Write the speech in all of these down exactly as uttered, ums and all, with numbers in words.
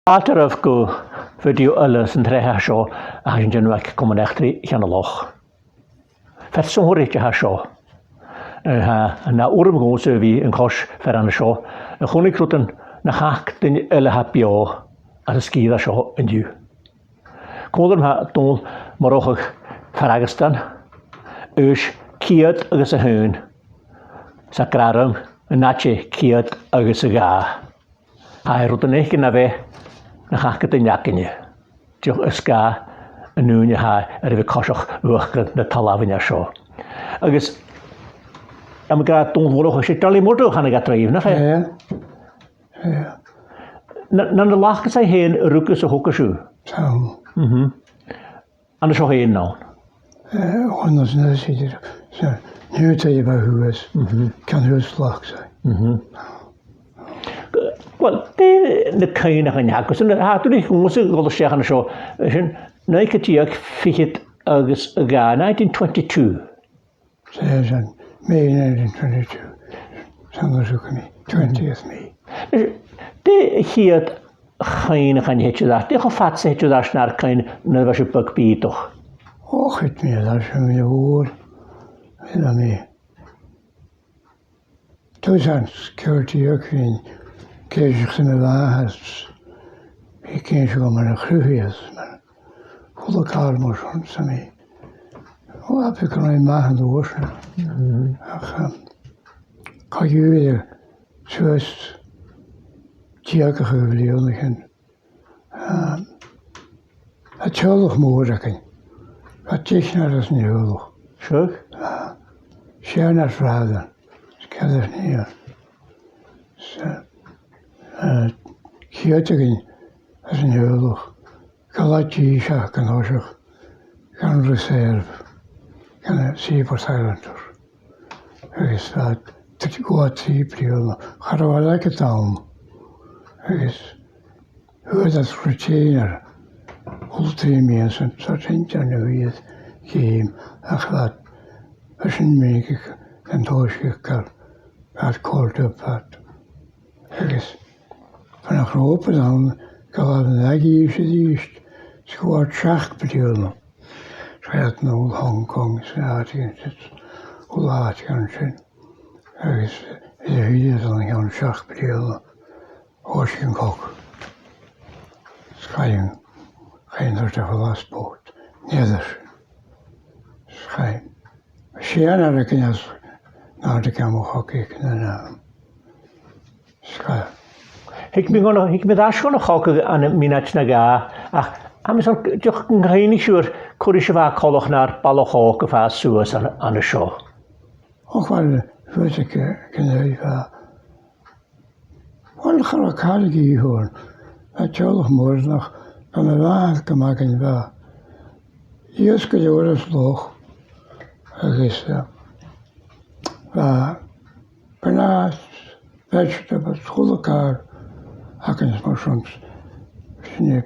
Fàilte oirbh gu video eile san t-sreath seo a tha sinn a' dèanamh aig Comann Eachdraidh Cheann a' Loch. Fear sònraichte a tha seo. Eh, tha, na urram dhòmhsa a bhith an cois fear an seo, a chunnaic rudan nach fhaca duine eile a tha beò anns an sgìre seo an-diugh. Còmhla rium tha Dòmhnall Murchadh Fearghastain, aois ceud agus a h-aon, 's a' gràdh an àite ceud agus a dhà. Tha e rudan aige na bheatha nach fhaca duine againne. Dìreach is ged a tha an ùine a tha air a bhith a' coiseachd uachdaran na talmhainn seo. Agus, am gràdh Dòmhnall Murchadh, 's e Dolly Murdo a thàinig à Traighean, nach e? Yeah. Yeah. An, an do ghlac sibh fhèin an rugadh 's an togadh sibh? Tha. Mhm. An seo fhèin an ann? Eh, bhon as nas idir, sa, nuair a bha shuas, mhm, ceann shuas Loch, so. Mhm. Well, dè na cuimhneachain a th' agaibh, agus an, tha, dùil agam gun robh sibh a' dol a-steach an seo, sin, naoi ceud deug fichead agus a dhà, nineteen twenty-two. Says in May nineteen twenty-two, Sunday took me, twentieth May. Dè a' chiad chuimhneachan a thèid ort, dè cho fad 's a thèid ort nar cuimhne nuair a bha sibh beag bìodach? Och, thèid mi air ais, bha mi mòr. Bha mi tuigsinn, security, ach bhithinn ag èisteachd ri mo mhàthair, bha i ag innse dhomh mun a' chruth-iasg, mar a h-uile càil mar sin, 's bha mi, o, tha mi ag ràdh, math an uair sin. Mhm. Ach, um, co-dhiù, suas deich a' bhliadhna sin, um, tha teaghlach mòr againn. Bha dithis anns an teaghlach. Sure. Ah, seann ar fàdar, 's ceathrar nighean. 'S, eh, eh, chiad againn anns an teaghlach, galaidh dithis aca an toiseach dhan reserve, dhan Seaforth Highlanders. Agus bha tri, bha trì bliadhna, cha robh aig an àm. Agus fhuair iad retainer, a h-uile trì mìosan, so sin an uair a chì mi, ach bha, bha sin mìorbhaileach an toiseach, car, bha called up, bha. Agus bha na h-obair ann, gu bheil an aghaidh a-rithist, 's gu bheil seachd bliadhna. 'S bha iad an Hong Kong, 's na h-àiteachan sin, a h-uile àite an sin. Agus, eh, is e, bha iad ann an seachd bliadhna, thòisich an cogadh. 'S chaidh, chaidh an t-earbsa a' falbh às bòrd. Nì iad sin. 'S chaidh. Seann air a' ghnìomh, an àite a bha an cogadh aig an àm. 'S chaidh. Thig mi gun, thig mi air ais chun a' chogaidh ann am mionaid no dhà, ach tha mi airson dìreach gun cuimhnich sibh air cò ris a bha coltach nar balach òg a' fàs suas an, an seo. Och, uill, fhuair sinn, eh, gnìomh, eh, uill, cha robh càil a dhìth oirnn. Bha teaghlach mòr ann, ach bha mo mhàthair gu math againn, bha iasg gu leòr às an loch, agus, eh, bha gnàths, vegetables, a h-uile càil againn mar sin. Sin e,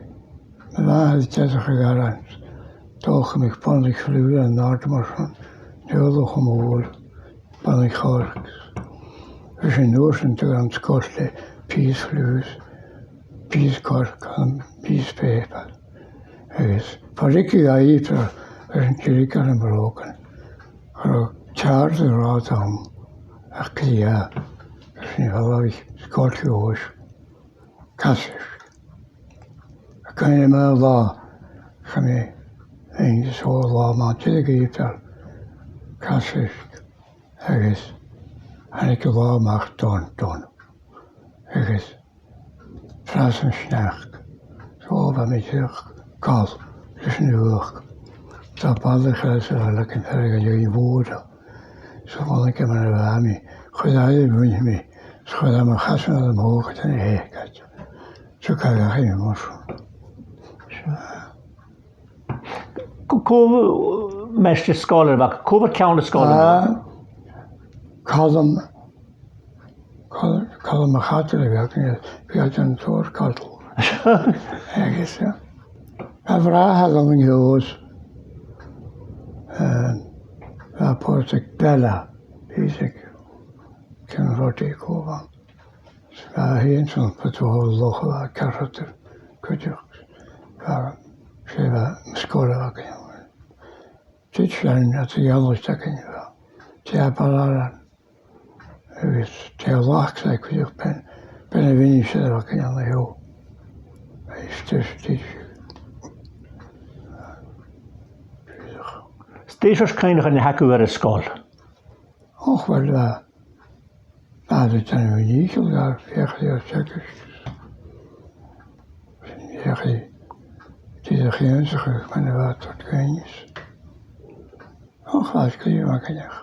mo mhàthair a' teasachadh aran, 's dòcha, bha mi a' buntainn flùr an àird mar sin, teaghlach mòr, buntainn choirce. Bha sinn an uair sin a' dol dhan sgoil le pìos flùr, pìos coirce, pìos pàipeir. Agus bha rice a' tighinn, bha sinn a' tighinn air am brogan. Cha robh teàrr ri ràdh ann ach cliath, agus sin a bha a' falbh, sgoil Leòdhais, cas uisge. Agus an aon latha, chaidh mi fhìn is an latha mu dheireadh, cas uisge, agus thàinig an latha a-mach donn, donn. Agus Phras an sneachd. So bha mi dìreach a' gabhail leis an fhuachd. Tha balach eile sa bhaile againn, fear aige Iain Mhòr. So bha mi ag iarraidh mar a bha mi, chuir e air a mhuin mi, 's chuir e mo chasan air a' mhòchad an eacaid. So chaidh mi mar sin. Cò, cò, maighstir-sgoile a bh' agaibh, cò bh' air ceann na sgoile? Ah, Calum, Cal-, Calum MacAdam a bh' againn, bha e an tòir Calum. Agus, eh, a bhràthair ann an Leòdhas, eh, bha pàirt aig Bella, pìos aig Ceann Ròdaigh, cò bh' ann. 'S bha e fhèin san patrol loch, bha e ceathrar, cuideachd, bha, 's e bha an sgoil a bh' againn. Tha sin, tha e eòlach againn, bha. Tha e ballad ann. Agus tha e lachd le cuideachd, bean, bean a' mhinisteir a bh' againn an seo. Is tuis, tuis. Is dè seòrsa cuimhneachain a th' agaibh air an sgoil? Och, uill, bha, bha iad a' dèanamh an ìcheil gar feuchainn air teagasg. Sin feuchainn, dìreach ionnsachadh mar a bha iad a' toirt cuimhne. Och, bha sgrìobhadh againn.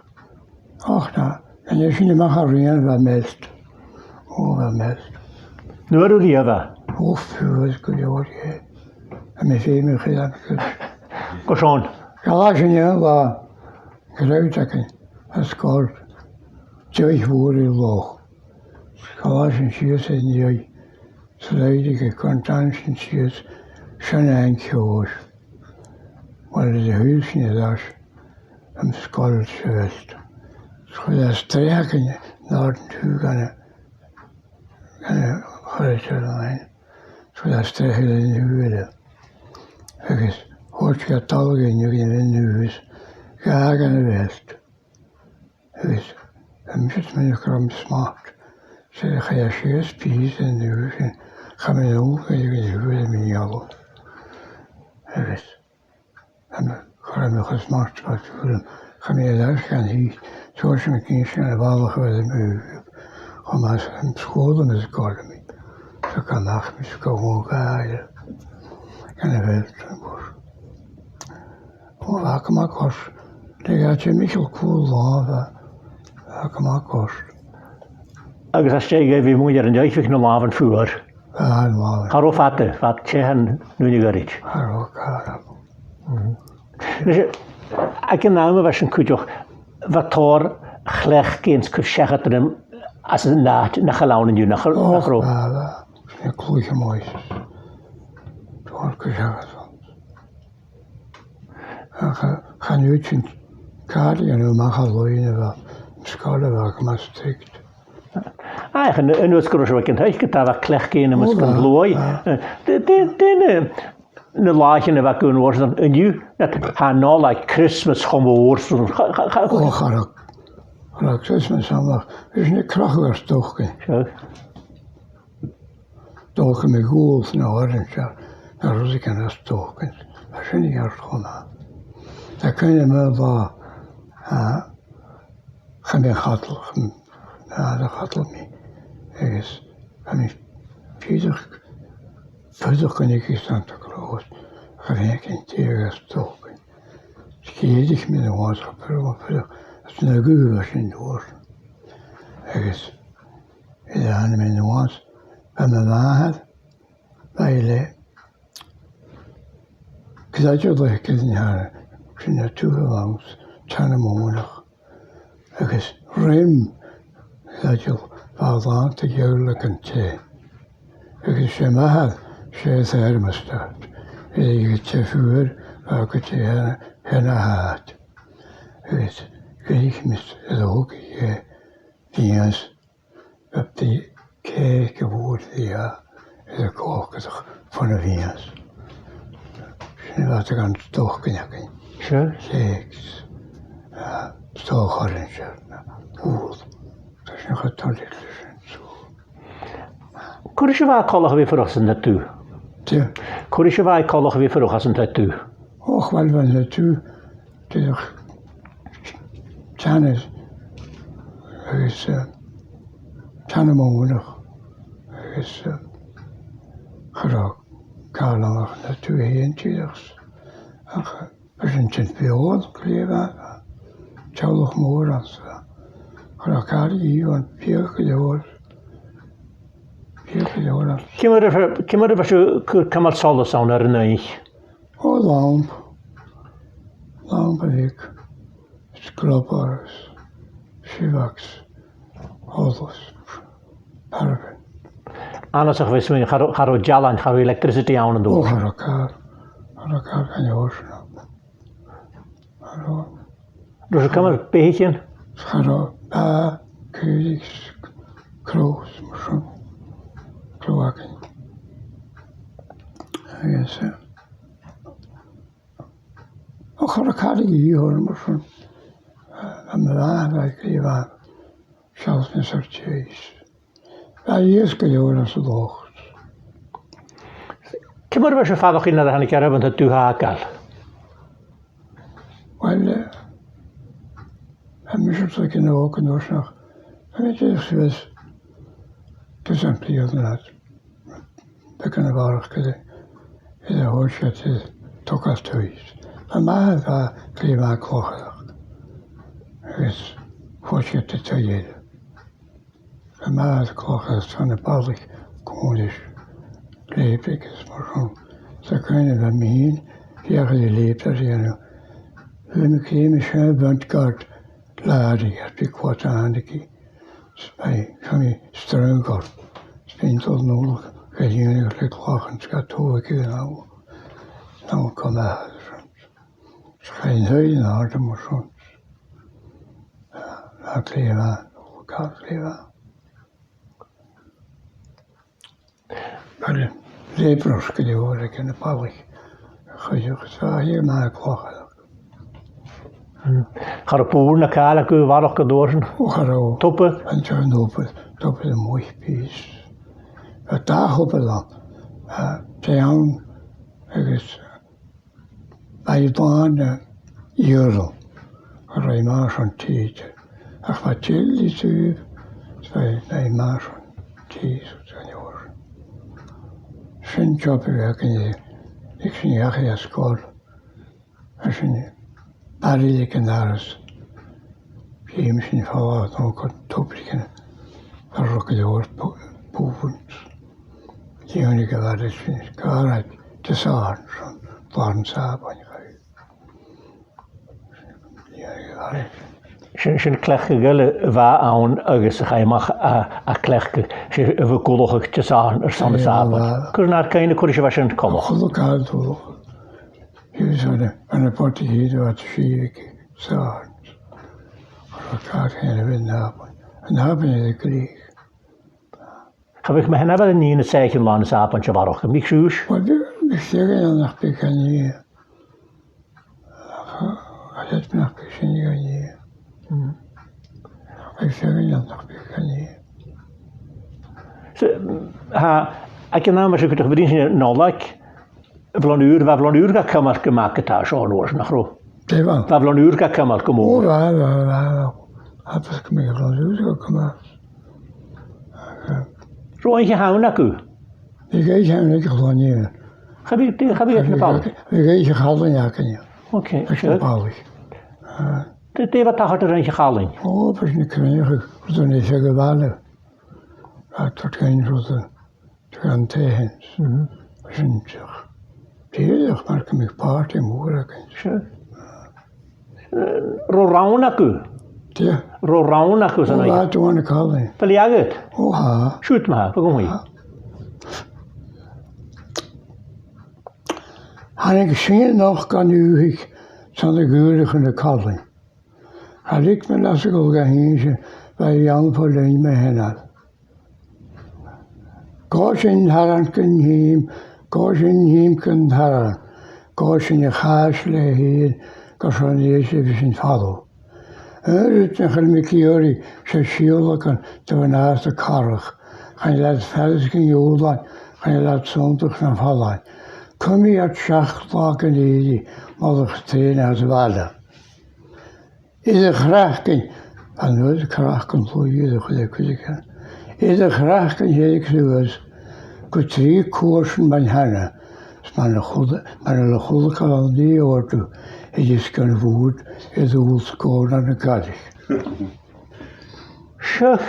Och, na, an e sin a-mach à rian, bha e mellt. Ò, bha e mellt. Nuair a bha e? Ò, fuar gu leòr, yeah. Tha mi fhìn a' creidsinn. Gu seo. Ghabh sinn aon latha, gu robh againn an sgoil deoch mhòr air loch. Ghabh sinn sìos air an deoch. 'S a leithid gu contan sin sìos, sin an ceòl. Uill, is a thuirt sinn air ais, am sgoil sa bheilt. 'S chuir e sreath againn an àird an taobh gun a, gun a' cholaiste a-mhàin. 'S chuir e sreath eile an taobh eile. Agus thuirt e gu dol a dh'fhaighinn an uair sin, dhà gun a' bheilt. Agus, am, 's e sin a chrom smart. 'S e, chaidh e sìos pìos an uair sin, chaidh mi a-null gu, gu, gu, gu, gu, gu, agus, am, chaidh mi cho smart 's a bha mi, chaidh mi air ais dhan taigh, 's thuirt mi gun innse dhan a' bhalach a bha mi, cho math 's an sgoil a bha mi a' dol a-mach. Thug e a-mach mise gu mòr gáire. Gan a bheil an bhur. Ò, bha e math gu leòr. Leig e timcheall cùl latha, bha, bha e math gu leòr. Agus às dèidh a bhith a' muigh air an deoch, bhiodh na làmhan fuar. Bha, na làmhan. Cha robh fada, bha e teth an ùine ghoirid. Cha robh, cha robh. Mhm. Leis, aig an àm a bha sin cuideachd, bha tòrr chleachdaidhean 's cur seachad rium às an àite nach eil ann an-diugh, nach, nach robh? Ò, bha, bha. 'S na cluiche mòr. Tòrr cur seachad. Ach, eh, chan fhaod sinn càil a dhèanamh a-mach à loidhne a bha, an sgoil a bha gu math strict. Ach, an, an uair 's gun robh sibh aig an taigh, gu, bha cleachdaidhean am measg an t-sluaigh. Ò, bha, bha. Eh, dè, dè, dè na, na làithean a bh' agaibh an uair sin an-diugh, nach eil, tha an-diugh Christmas cho mòr, so, cha, cha, cha, ò, cha robh, cha robh Christmas ann ach, bha sinn a' crochadh ar stocainn. Sure. Stocainn a' ghualainn, no orainsear, no rudeigin air stocainn. Tha sin a' dol cho math. Tha cuimhne agam air latha, a, chaidh mi a chadal, chaidh, a, a chadal mi. Agus chaidh mi dìreach, dìreach gun tig Santa Claus, chaidh mi a-null gun taigh air stocainn. 'S dh'fhairich mi a-nuas, cha b' urrainn dhomh fuireach, 's na ghuth a bha sin an uair sin. Agus nuair a thàinig mi a-nuas, bha mo mhàthair, bha i le creideal aice gu dearbh, sin an t-uabhas a bh' ann, teann am mònach. Agus rinn creideal, bha i làn de gheòla aig an tè. Agus 's e m' athair, 's e a' thermostat. Bha e gu tè fuar, bha e gu tè fhèin, fhèin a h-àite. Agus dh'fhairich mise a' dol gu bìons, bha e cèic mhòr dheth air a' chòcaireachd fon a' bhìons. Sin a bha iad gan stocainn againn. Sure. Cèic, a, stocainn orainsear, no ubhal. Tha sin cho toilichte leis an t-sùil. Cò ris a bha e coltach a bhith a' fuireach san taigh? Dè? Cò ris a bha e coltach a bhith a' fuireach san taigh? Och, uill, bha an taigh dìreach teann agus, eh, teann am mònach agus, eh, cha robh càil ann ach an taigh fhèin dìreach. Ach, eh, bha sinn a' tighinn beò, clì, bha teaghlach mòr ann, cha robh càil a dhìth ann, biadh gu leòr, biadh gu leòr ann. Ciamar a, ciamar a bha sibh a' cur, cumail solas ann air an oidhche? Ò, lamp. Lampa bheag. Scrubber, siobhag, solas, paraffin. Annasach a bha sibh, cha robh, cha robh dealan, cha robh electricity ann an uair sin. Ò, cha robh càil. Cha robh càil dhen uair sin. Cha robh. An robh sibh a' cumail beathaichean? Cha robh, bàth, caoraich, crodh, mar sin. Crodh againn. Ì thoir mar sin. Am bàrr a' chlì bhàrr. Seall na sort is. Bha iasg gu leòr às an loch. Ciamar a bha sibh a' faireachdainn nuair a thàinig earbsa an taigh a dh'fhàgail? Uill, eh, tha mise a' smaoineachadh gun do dh'fhàg, tha mi dìreach suas gu Saint Pierre na. Beagan a bharrachd air, air a thòisich iad a' togail taigh. Bha m' athair, bha e glè mhath clochaireachd. Agus thòisich iad taigh eile. Bha m' athair clochaireachd son na balaich còmhla ris leupraichean is mar sin. 'S a' chuimhne a bha mi fhìn, feuch air leupraichean a dhèanamh. Bha mi a' creimeadh sin a' bhunt gart làraidh, air bith cò às a thàinig i. Is bha i, bha mi a' sruthadh oirre. Is bha i a' dol a-null ga dhèanamh le clachan 's ga togail aig an àm. An àm co-dhiù. Is chaidh an taigh an-àirde mar sin. Ach glè mhath, ach glè mhath. Bha leupraichean gu leòr aig na balaich. Chuideachd, 's bha i math clochaireachd. Mm. Cha robh bùrn no càil agaibh a bharrachd an uair sin? Ò, cha robh. Tuba? An t-, an tuba, tuba a-muigh pìos. Bha dà thuba ann, eh, John agus Bha i làn, eh, iarraidh, a rinn mar sin tìde. Ach bha tìde, is bha, bha i mar sin tìde, is an uair sin job a bh' againn, eh, aig sin a dh'fheuch sinn an sgoil. Agus sin, baraille aig an doras. Bha mi sin a' falbh, no, gu tubaisgean a rug gu leòr pu-, bùirn. Dhèanadh a' bharaille sin, gàrraidh, disathairne, son, làn Sàbaind, chaidh. Dhèanadh a' bharaille sin. Sin, sin cleachdadh eile a bh' ann agus a chaidh a-mach à, à cleachdadh, 's e a bha ag ullachadh disathairne airson na Sàbaind. Bha. Cuir an-àirde cuin a chuir sibh sin a-mach. A h-uile càil a dh'ullachadh. He was on a, on a body heat about the sea, so, or a car here in Navan. And Navan is a Greek. Cha bhiodh mi, chan eil mi a' smaoineachadh gun robh an nighean a' sàbhaladh làn Sàbaind a bharrachd, am biodh sibh? Well, bhiodh, bhiodh sibh an ach bhiodh an nighean. Cha, cha, cha, nach biodh sin an nighean. Mm. Bhiodh sibh an ach bhiodh an nighean. So, tha, aig an àm a bha sibh a' bruidhinn an Nollaig, Bhliadhn' Ùr, bha Bhliadhn' Ùr ga cumail gu math co-dhiù an uair sin, nach robh? Dè bha? Bha Bhliadhn' Ùr ga cumail gu mòr. Ò, bha, bha, bha, bha. Tha fhios agam gu robh Bhliadhn' Ùr ga cumail. An robh oidhche Shamhna agaibh? Bha oidhche Shamhna aig a' chloinn. Cha bhiodh, cha bhiodh na balaich. Bha oidhche Challainn againne. Ok, sure. Aig na balaich. Ah. Dè, dè bha tachairt air oidhche Challainn? Ò, bha sinn a' cruinneachadh, rud a bha sinn a' faighinn a bhàrr. A' toirt dhuinn rud a Gan taighean. Mhm. Sin deoch. Dìreach mar gum biodh pàrtaidh mòr againn. Sure. Eh, robh rann agaibh? Dè? Robh rann agaibh san oidhche? Ò, bha, Dòmhnall Callainn. Bheil e agad? Ò, tha. Siud ma-thà, feuch an-còmhnaidh. Thàinig sinn a-nochd dhan ùthaich son a' ghaoil a chur na Callainn. Cha leig mi leas a dhol ga h-innse, bha e ann fo linn mo sheanair. Dh'fhàs an t-aran gun tìm, dh'fhàs an t-ìm gun t-aran, dh'fhàs an càs leatha fhèin, gur e sin a bhiodh sinn a' falbh. Aon rud nach eil mi ag iarraidh, 's e siolagan de mhnathan a' charrach, chan eil iad furasta gun iùlain, chan eil iad sunndach nam fallain. Cumaidh iad seachd latha gun èirigh, molach trèana às a' bhaile. Air a' chraiceann, an uair a' chraiceann a' chluich air a' chuile cuideigin. Air a' chraiceann theirigh suas, gu trì cuairtean mun teine, 's mar a chuala, mar a chuala call an dì òrdugh, a dh'fhios gun bhùrn, air a dhùil sgòrnan na gàrraidh. Seadh.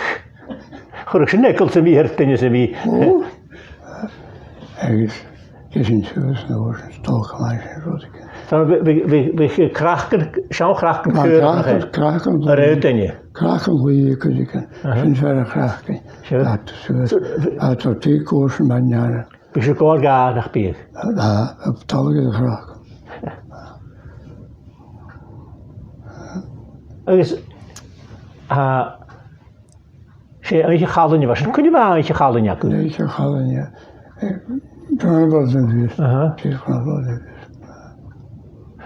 Chuireadh sin eagal sam bith air duine sam bith. Ò. Agus, is sin suas an uair sin, 's dòcha mar sin rud aige. Tha, bha, bha, bha, bha craiceann, seann chraiceann, bha caora, craiceann, nach e? Craiceann a rèir duine. Craiceann a' chluich air cuideigin. Aha. Sin fear a' chraiceann. Sure. Tha, suas, so, a, tha trì cuairtean mun teine. Bha sibh a' gabhail gàire, nach biodh? Tha, tha, a' toirt a' chraiceann. Agus, tha, 's e Oidhche Challainn a bha sin. Cuin a bha Oidhche Challainn agaibh? Oidhche Challainn, eh, Dòmhnall Bhòrdain Bhriosg. Aha. Dòmhnall Bhòrdain Bhriosg.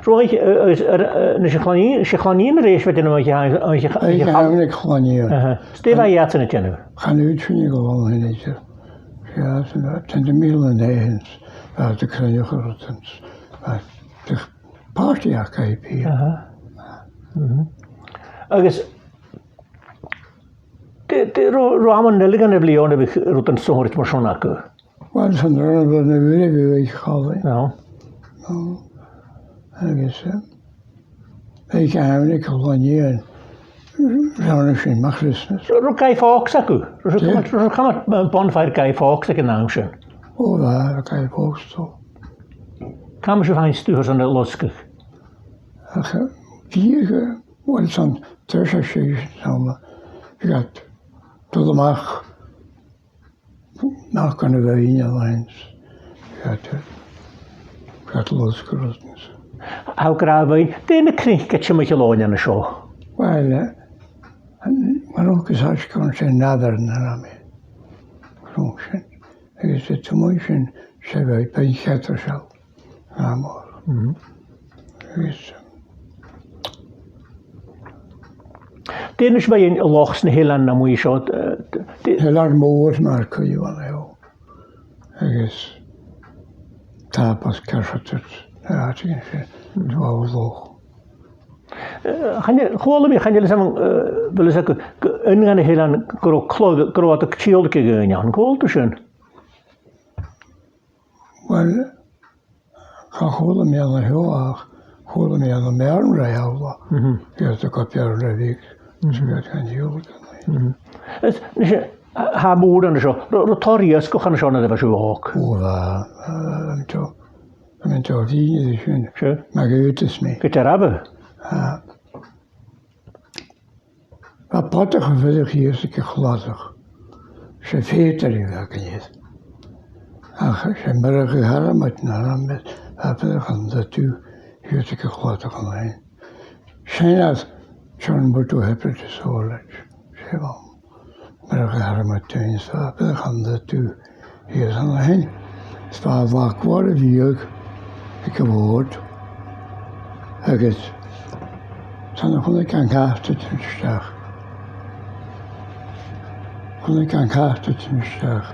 Roimh, eh, agus, eh, eh, 's e Clann Iain, 's e Clann Iain a-rèist a bha a' dèanamh oidhche, oidhche, oidhche, oidhche Chlainn. Oidhche Chlainn Iain. Aha. 'S dè bha iadsan a' dèanamh? Chan fhaod sinn a dhol an sin idir. 'S e iadsan, bha, tha mi a' smaoineachadh, bha iad a' cruinneachadh rudan, bha, bha pàrtaidh aca aig a' bhìdh. Aha. Mhm. Agus dè, dè, robh, robh amannan eile dhen a' bhliadhna a bhiodh rudan sònraichte mar sin aca? Uill, 's ann ron a' bhliadhna a bha mi a' chlann. No. No. Agus, eh, bha ceann aig a' Chlann Iain, rinn sinn mar Christmas. Robh, robh Guy Fawkes aca? Robh, robh, robh, robh bonfire Guy Fawkes aig an àm sin? Ò, bha, bha Guy Fawkes ann. Ciamar a bha an stuth airson a losgadh? Ach, eh, bhiodh, eh, uill, 's ann, treis a' seachdain sin, bhiodh iad a' dol a-mach, nach can a bhith ann a-nis. Ged, ged losgadh rudan. Tha gu robh, dè na cnuic a tha timcheall oirnn an seo? Uill, eh, an, mar a thuigeas sibh, 's ann sin an Abhainn a bha mi. Cruinneachadh sinn. Agus a-muigh sin, 's e bha, bha an cheathrar seo. Àm mòr. Mhm. Agus, um, dè a-nis bha an loch 's na h-eileanan a-muigh seo, eh, d-, d-, Eilean Mòr mar a chanas iad. Agus Tapas, Carchar, na h-àiteachan sin, dà loch. Eh, chan eil, chuala mi, chan eil fhios agam, eh, bheil fhios agad, gu, gu, aon dha na h-eileanan gun robh clo-, gun robh iad a' tiodhlacadh dhaoine ann, an cuala tu sin? Uill, cha chuala mi an seo ach chuala mi am Beàrnaraigh a' falbh. Mhm. Bhiodh iad a' gabhail Beàrnaraigh Bhig, mhm, 's bhiodh iad gan iarraidh. Mhm. Is, nise, tha, tha mòran an seo. Ro-, robh tòrr iasgach an seo nuair a bha sibh òg? Ò, bha, bha, bha mi a' tuigsinn, bha mi a' tuigsinn sin. Sure. Mar a dh'fhaodas mi. Gu dearbh? Tha. Bha bodach a' fuireach shìos aig a' chladach. 'S e feadaraich a bh' aige. Ach 's e Murchadh Diarmaid an t-ainm a bh' air, bha e a' fuireach ann an taigh shìos aig a' chladach an sin. Sin às John Murdo Hebert is Sòlaid. 'S e bh' ann. Murchadh Diarmaid, 's bha e a' fuireach ann an taigh shìos an sin. Is bha a' bhac mhòr a bhiodh aig a' bhòrd. Agus 's ann a chunnaic e an cat a' tighinn a-steach. Chunnaic e an cat a' tighinn a-steach.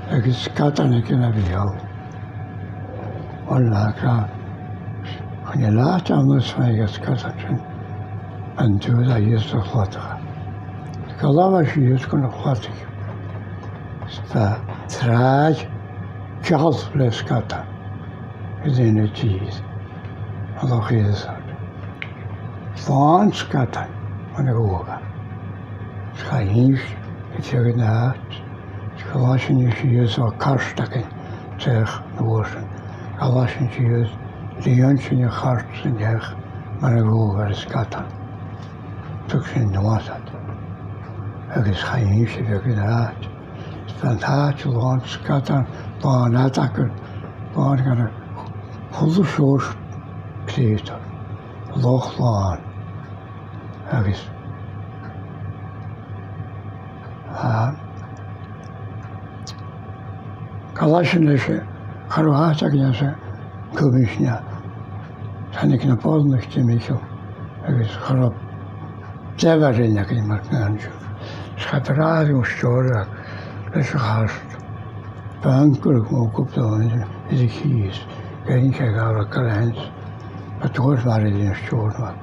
Agus sgadan aige na bheul. Uill, bha e ag ràdh, chan eil àite ann as fheàrr na sgadan sin. An t-uair a dh'fhàs a' chladach. Gu làmh sìos chun a' chladaich. Is bha tràigh geal le sgadan. Is e na tìr. An loch iad is ort. Làn sgadan mun a' ghuaga. Is chaidh innse gu feadhainn na h-àite. Is ghabh sinn sìos o chairt againn, teach na bhùrsan. Ghabh sinn sìos, lìon sinn a' chairt san each mun a' ghuaga air an sgadan. Thug sinn a-nuas iad. Agus chaidh innse gu feadhainn na h-àite. Is bha an t-àite làn sgadan, làn adagan, làn gun a h-uile seòrsa creutair. Loch làn. Agus, ah, ghabh sinn leis, cha robh àite againn anns a' chuibhean sin. Thàinig na boireannaich timcheall agus cha robh deamhair againn mar a chanadh sibh. Is chaidh a ràdh rium an steòrnabhagh leis a' chairt. Bha e an cur gu mòr gu bheil e air a chìos, gun innse e gu robh e car anns. Bha tòrr mhara air an steòrnabhagh.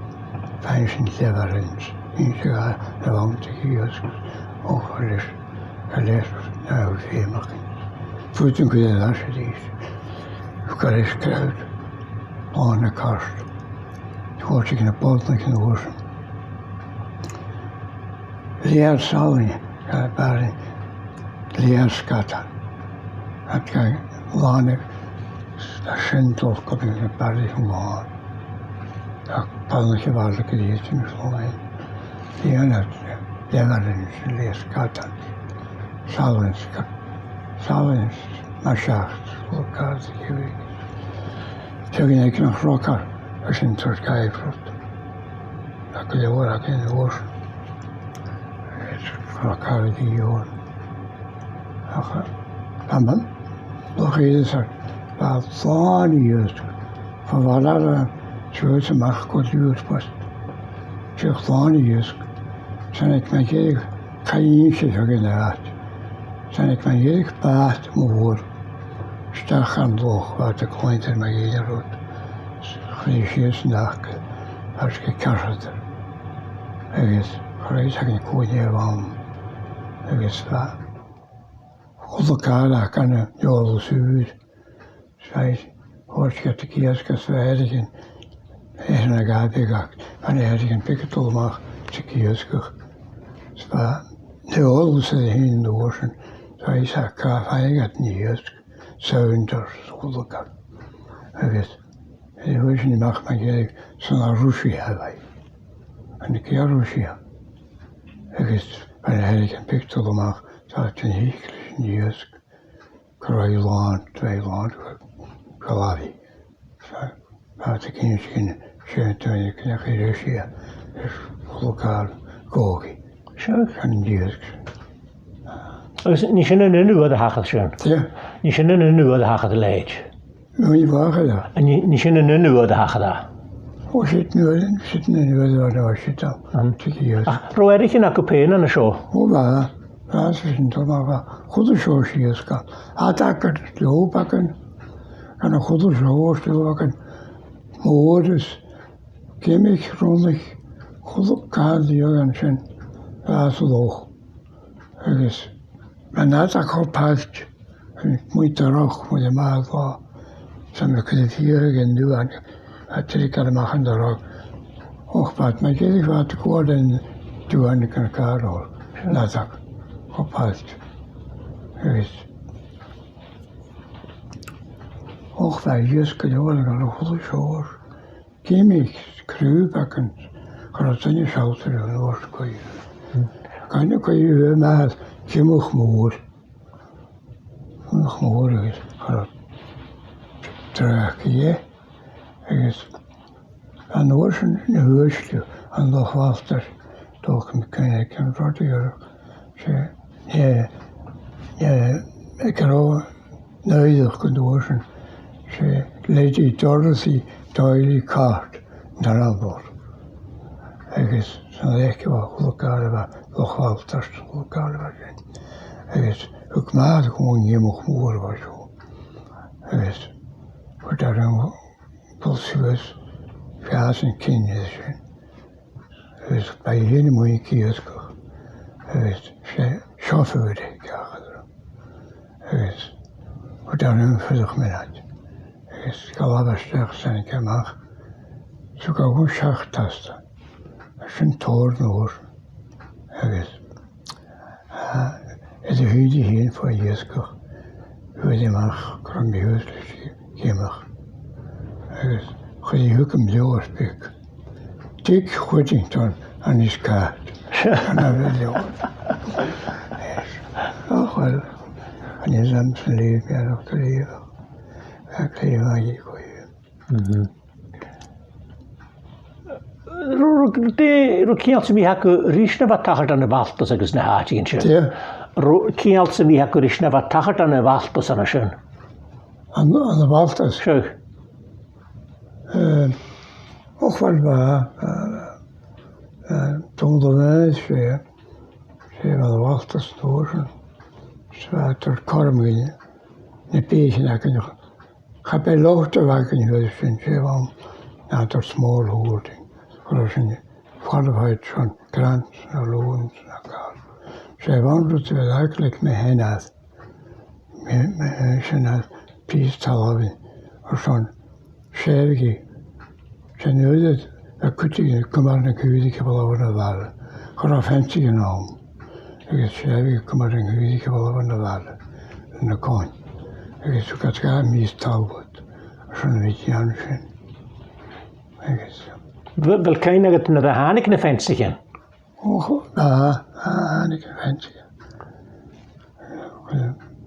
Bha sinn deamhair anns. Innse e gu robh e a' bhonn a chìos. Ò, cha leis, cha leis, na bha feum againn. Fuair sinn gu lèir a-rithist. Gu lèir crowd. Làn na cairt. Thòisich na boireannaich an uair sin. Lèar salainn, eh, b' fheàrr leinn lèar sgadan. Ach gu làn a' sin dol gu bhith na b' fheàrr leinn làn. Ach b' fheàrr leinn a bhith a' dol gu lèir sin is làn. Lèar, lèar sin lèar sgadan. Salainn sga-, salainn mar seachd, le càr sa chiùig. Feadhainn aig nach rocar, a sin tar caibhrot. Ach gu leòr againn an uair sin. Is rocar a dhìth oirnn. Ach, eh, am, am, loch iad is ar, bha làn iad, fa bhàrr ar, Shuas a-mach gu Liùrbost. Seo a' chlòimh a dh'iasg. 'S ann aig MacGilleDhìg, cainnte a bh' aig an àite. 'S ann aig MacGilleDhìg bàta mhòr. A-steach dhan loch, bha iad a' cluinntinn MacGilleDhìg rud. Chuir i sìos an acair, agus gu ceartadar. Agus chuir i sìos an cùinne a bh' ann. Agus bha a h-uile càil aca ann an eòlas ùr. Saoil, thuirt iad ag iasgach 's bha airgead air na gabhaig, bha airgead beag a' dol a-mach gu iasgach. 'S bha an t-eòlas aca fhèin an uair sin, saoil, 's a' càil a bh' aca an iasg, sounders, a h-uile càil. Agus, eh, bha sin a-mach mar gheall 's ann à Ruisia a bha i. Ann an Ruisia. Agus bha airgead beag a' dol a-mach, 's a' tighinn a-steach leis an iasg. Gu robh i làn, gu robh i làn gu, gu làimh. 'S bha, bha iad ag innse dhuinn, 's e an duine a chuir i sìos, is a h-uile càil a ghabh i. Seadh. An iasg. Agus nì sin an aon uair a thachair sin? Dè? Nì sin an aon uair a thachair leat? Nì, bha e. Nì, nì sin an aon uair a thachair e? Ò, siud an uair, siud an aon uair a bha, bha siud ann. An. Tha e ag iasg. Ach, an robh airgead agaibh fhèin an seo? Ò, bha. Bha, 's e sin, tha, bha, bha. Chuala seo sìos gu. Aig an leòb aca. Gun a chuala seo, leòb aca. Mòr is giomaich, rionnaich, a h-uile càil a bh' ann an sin, bha san loch. Agus bha an aodach cho pailt, a-muigh dorch, a-muigh a' mhàl, 's ann a chuir i fìor aig an duan, a' tric a-mach an dorch. Och, bha iad mar gheall, bha iad a' cur an duan aig an càr, an aodach cho pailt. Agus, och, bha e a dh'fhios gu leòr gun a chuala seo. Giomaich, crùb aca, cha robh duine a' sealltainn riutha an uair sin co-dhiù. Gun a' co-dhiù, bha e mar giomaich mhòr. Giomaich mhòr agus cha robh dragh aige. Agus an uair sin na h-uaisle, an Loch Bhaltais, dòcha, mi cuimhne aig an rud a dh'fhuirich, 's e, eh, eh, aig an robh naidheachd an uair sin, 's e Lady Dorothy Doyley Carte an t-ainm a bh' oirre. Agus 's ann aige a bha a h-uile càil a bha Loch Bhaltais, a h-uile càil a bha sin. Agus thug m' athair dhomh an giomaich mhòr a bha seo. Agus thuirt e rium a dhol suas, feuch an cinneadh sin. Agus bha i fhèin a-muigh ag iasgach. Agus 's e seofar a bh' aige, a chara. Agus thuirt e rium fuireach mionaid. Agus ghabh e a-steach 's thàinig e a-mach. 'S thug e dhomh seachd tasta. Agus sin tòrr an uair sin. Agus, ah, air a h-aon dì fhèin fo iasgach, fhuair i a-mach gun robh mi shuas leis a' ghiomaich. Agus chuir i thugam leabhar beag. Dick Whittington and his cat. An ath bhith leabhar. Ach, uill, chan eil fhios agam an leugh mi e, nach do leugh. Bha e glè mhath co-dhiù. Mhm. Ro-, ro-, dè, robh ceangal sam bith agaibh ris na bha a' tachairt ann am Baltas agus na h-àiteachan sin? Dè? Robh ceangal sam bith agaibh ris na bha a' tachairt ann am Baltas an sin? Ann, ann am Baltas? Seadh. Eh, och, uill, bha, eh, eh, Dòmhnall Mhaois, 's e, 's e bha ann am Baltas an uair sin. 'S bha e a' toirt cothrom dhuinn na beathaichean againn. Cha b' e lot a bh' againn an uair sin, 's e bh' ann, ann an small hoarding. Cha robh sinn qualified son grants no loans no càil. 'S e bh' ann rud a bha aig mo sheanair. Mi, mi, sin a' pìos talmhainn airson sèimheachaidh. 'S e an uair a bha cuideigin a' cumail nan caoraich a bha leotha na bhaile. Cha robh feansaidhean ann. Agus 's e a bha a' cumail nan caoraich a bha leotha na bhaile, na coin. Agus thug iad dha mìos talmhainn airson a bhith a' dèanamh sin. Agus, a bheil, a bheil cuimhne agad nuair a thàinig na feansaidhean? Och, tha, tha, thàinig na feansaidhean.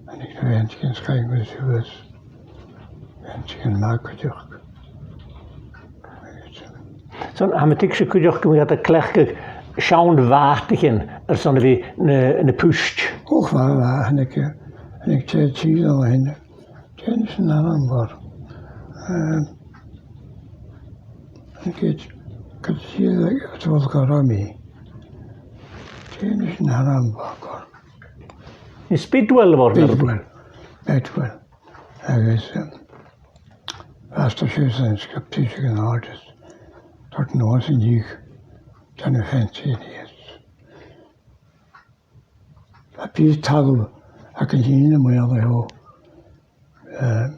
Thàinig na feansaidhean, 's chaidh iad suas. Feansaidhean math cuideachd. So, tha mi a' tuigsinn cuideachd gum biodh iad a' cleachdadh seann bhàtaichean airson a bhith na, na puist. Och, bha, bha, thàinig, thàinig tè, tè an sin. Dè an t-ainm a bh' oirre? Eh, Ged, ged a bha iad a' dol gu Rùm. Dè an t-ainm a bh' aca? Is Bidwell a bh' orra. Bidwell. Bidwell. Agus, um, bha sinn a' smaoineachadh gun robh sinn a' dol a dh'fhaicinn an fence a-nis. Bha pìos talamh aig an taigh a-muigh an seo, eh,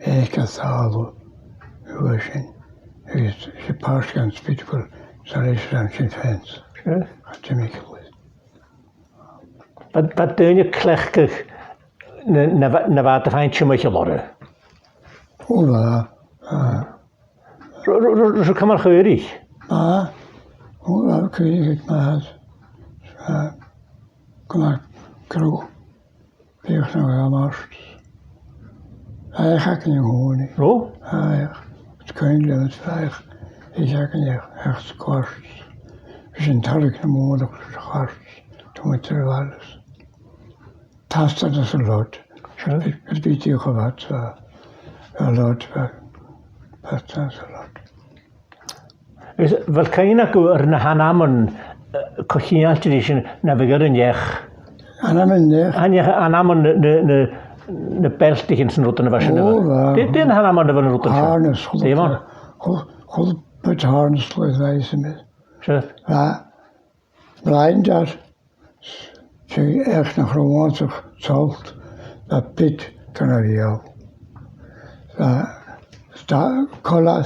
aig an talamh a bha sin, agus 's e pàirt dhen Spidwell, 's a leis an sin fence. Sure. Cha timcheall. Bha, bha daoine a' cleachdadh na, na, na bha iad a' faighinn timcheall orra. Ò, bha, bha. Ro-, ro-, ro-, ro-, ciamar a chaoraich? Bha, ò, bha, chaoraich iad math. Bha, gu math crodh. Bhiodh na bha mart. Bha each againn an-còmhnaidh. Robh? Bha each. Is cuimhne leam is bha each, each againn, each, each squash. Bha sin tarraing na mònach sa chairt, tuiteam air a' bhaile. Tastan anns an lot. Sure. Bha, bha, bha, tastan anns an lot. Is a bheil cuimhne agaibh air na h-ainmean, eh, co-cheangailte ris an, na bha air an each? Ainmean an eich? An eich, ainmean na, na, na, na beltaichean 's na rudan a bha sin. Ò, bha. Dè, dè na h-ainmean a bha air na rudan sin? Harness, chuile, chuile, chuile bit harness le bheith sin. Sure. Bha blinders, 's e each nach robh uabhasach soft, bha bit dhan a' bheul. Bha sta-, collar,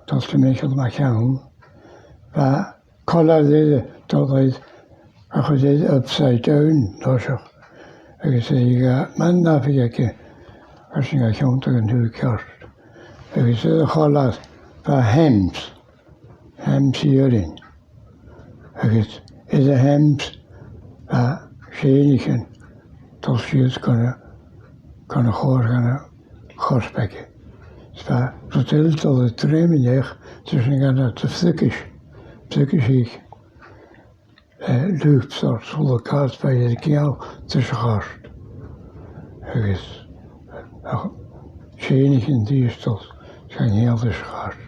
dol timcheall mu cheann. Bha collar eile, dol air, a chuireadh tu upside down, an toiseach. Agus aig, eh, man na bha aige, agus sin a' tionndadh an taobh ceart. Agus air a' chollar, bha hems, hems iarainn. Agus air a' hems, bha sèithnichean a' dol sìos gun a', gun a' chòrr, gun a' chorp aige. Is bha rud eile a' dol air druim an eich, 's e sin gun a' phriogais, priogais eich, eh, loops or sula cas, bha iad a' ceangal ris a' chairt. Agus, ach, sèithnichean dìosal, 's iad a' ceangal ris a' chairt.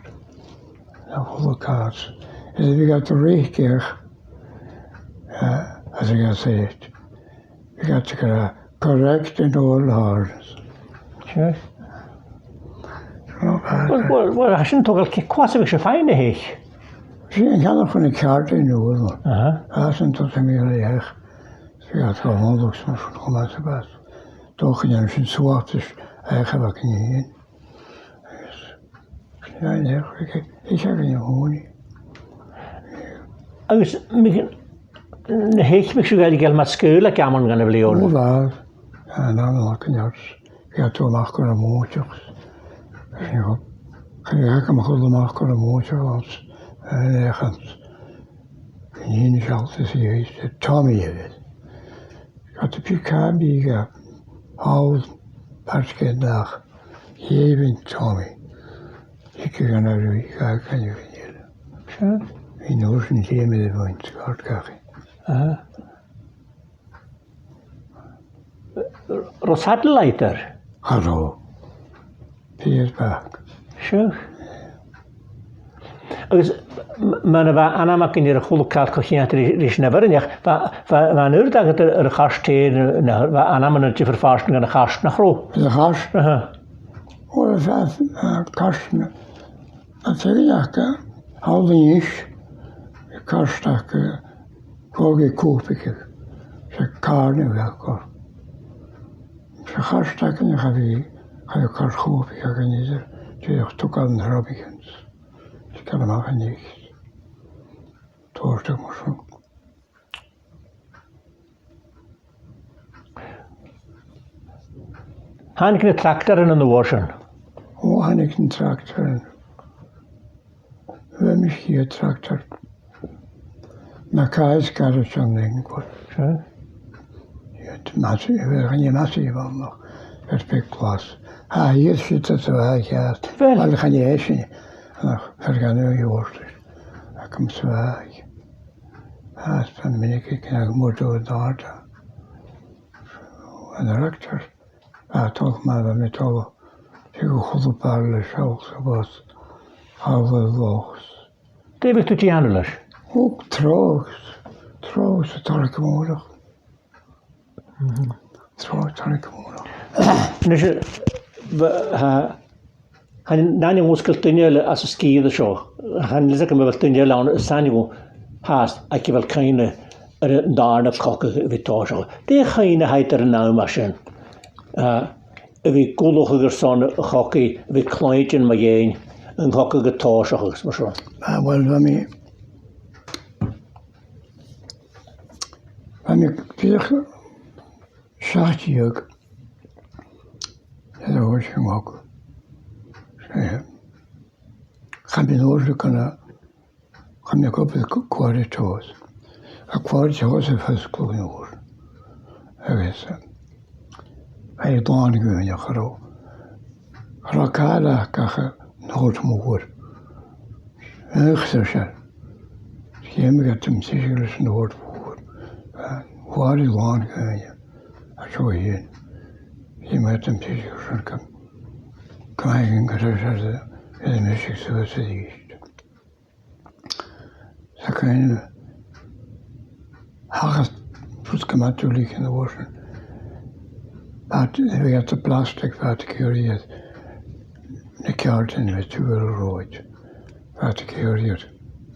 Na chuile càs. Is bhiodh iad a' reic each, eh, as a' ghasaid. Bhiodh iad ag ràdh, "Correct in all harness." Sure. Well, well, well, tha sin a' togail, cò às a bhiodh sibh a' faighinn na h-eich? Sin an ceann a chunnaic ceart an uair. Aha. Às an toiseach mi a' reic. Bhiodh iad a' gabhail mòlach 's mar sin cho math 's a bha iad. Dòcha gun dèanadh sin suathadh each a bh' againn fhìn. Agus sin an each, each, each againn an-còmhnaidh. Agus, mi-, na h-eich, am biodh sibh a' gabhail, gabhail mar sgaoileadh aig amannan dhen a' bhliadhna? Ò, bha, an amannan aca an-àird. Bhiodh iad a' dol a-mach gu na mòintich. Agus, you know, chaidh agam a dhol a-mach gu na mòintich anns, eh, an each anns. An aon sealladh is i, is Tommy a bh' ann. Cha do bhiodh càil bìge thall, pàirt dhen ach, dh'èigheadh Tommy. Thigeadh e gun a' ruith, ga, ga, ga, ga. Sure. Bha an uair sin dìomhair a' bhaint, gàrd gachaidh. Aha. Robh satellite air? Cha robh. Pears back. Sure. Agus m-, mar a bha ainm againn air a h-uile càil co-cheangailte ri-, ris na bheireannaich, bha, bha, bha an uiread agad air, air a' chairt fhèin, na, bha ainmean air diofar phàirtean dhen a' chairt, nach robh? Dhen a' chairt? Aha. Uill, bha, bha cairt na, an fheadhainn aca, thall a-nis, cairt aca, Còig còpaidh, 's e càrn a bh' aca. 'S e a' chairt againn, cha bhi, cha bhi cairt chòpaidh againn idir, dìreach togail an t-sròbaig anns. 'S e càrn a-mach a-nis. Tòrr mar sin. Thàinig na tractaran an uair sin? Ò, thàinig na tractaran. Bha mise a' tractar. Mackay's garage ann an Inglewood. Sure. Iad massive, bha iad massive ann, air feadh glas. Tha, iad siud sa bhaile cheart. Bheil? Uill, chan e sin, ach fear dhan a' Ghobhar, agam sa bhaile. Tha, 's ann a' mhinic a' ceangal mòr dhan àite. An tractar. A' tolg mar a bha mi a' tolg, bhiodh a h-uile bàrr le seòl sa bhus. Tha e a' dol a-mach. Dè bhiodh tu a' dèanamh leis? Ò, treabhadh, treabhadh 's a' tarraing a-mach. Treabhadh, tarraing a-mach. Nise, bha, tha, chan eil an aon mhusgail duine eile às an sgìre seo. Chan eil fhios agam a bheil duine eile ann as aithne dhomh fhathast aig a bheil cuimhne air an dàrna cogadh a bhith a' tòiseachadh. Dè a' chuimhne a th' agad air an àm a tha sin? A bhith a' gabhail airson a' chogaidh, a bhith a' cluinntinn mu dheidhinn a' chogaidh a' tòiseachadh agus mar sin. Ah, well, bha mi, bha mi dìreach seachd deug nuair a thòisich an cogadh. 'S e, chaidh mi an uair sin gun a Chaidh mi gu, gu quarry tòis. A' quarry tòis a' fosgladh an uair. Agus, eh, bha e làn dhaoine, cha robh, cha robh càil aca ach an t-òrd mhòr. Ach, 's e, 's e. Dh'fheumadh iad tighinn suas leis an òrd mhòr. Eh, quarry làn dhaoine. An seo fhèin. Dh'fheumadh iad tighinn suas leis an, chan, chan eil cuimhne agam gur e, gur e, gur e mise suas a-rithist. 'S a' cuimhne, thachair rud gu math duilich an uair sin. Bha, bha iad a' blasad, bha iad ag iarraidh na ceàirdean a bhith taobh air an ròid. Bha iad ag iarraidh